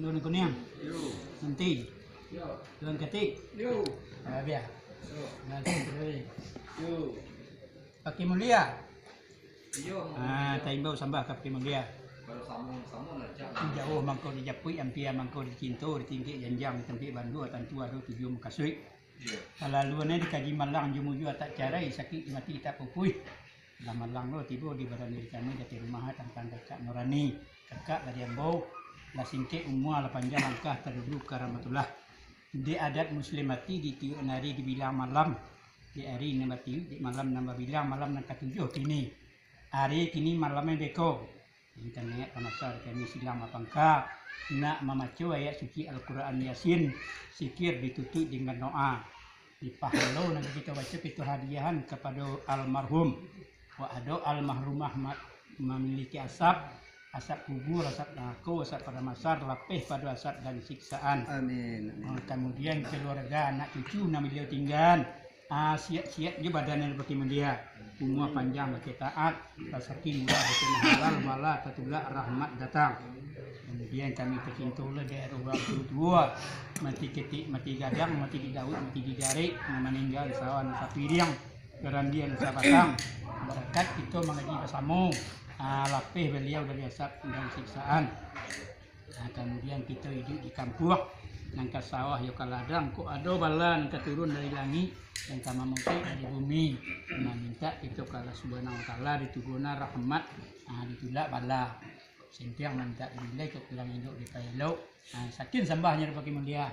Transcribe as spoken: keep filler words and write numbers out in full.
Tuan Kuniang. Yo. Nanti. Yo. Tuan Katik. Yo. Ah, biar. Yo. Nanti. Yo. Pakai mulia. Iyo. Ah, taimbau sambah ka Pakai Mulia. Baru sambung-sambung lah, Cak. Jauah mangko dijapuik, ampia mangko dicinto, ditingkek janjang, ditampik bandua, tantu ado tujuan mukasuik. Iyo. Kalaluan dikaji malang, jo mujua tak carai, sakik di mati tak pupuih. Lah malang lo tibo di badan diri kami, dari rumah tantang kakak nurani, kakak dari ambo, lah singkek umua, lah panjang langkah, tadulu ka rahmatullah. Di adat muslim ati, di tiup nari dibilang malam, di ari nan batiup, di malam nan babilang, malam nan katujuah kini. Ari kini malamnyo beko. Intan niat pamaso kami silang bapangka, nak mamaco ayat suci Al-Quran Yasin, sikir ditutuik dengan doa. Di pahalo nan kito baco, kito hadiahan kapado almarhum. Wak ado almarhumah ma-, mamiliki asap, asap kubur, asap narako, asap padang mahsyar, lapeh pado asap dan siksaan. Amin, amin. Ah, kamudian, kaluarga, anak cucu nan baliau tinggaan, ah, sihat-sihat jo badan nan dipakaian dia. Umua panjang bakeh taat, rasaki murah bakeh nan halal, bala tatulak, rahmat datang. Kamudian kami tacinto lah di arwah urang tuo, mati ketek, mati gadang, mati di Daud, mati di Darek, nan maningga di sawah nan sapiriang, karandia nan sabatang. Barakat kito mangaji basamo, ah, lapeh baliau dari asap dan siksaan. Ah, kamudian kito iduik di kampuang, nan ka sawah yo ka ladang, kok ado bala nan ka turun dari langik, nan ka mamutik dari bumi, mamintak kito ka Allah Subhanahu wa Taala diturunan rahmat, ah, ditulak bala. Sintiang mamintak dibilai, kok pulang elok dipaelok. Ah, sakian sambahnyo dipakaian dia.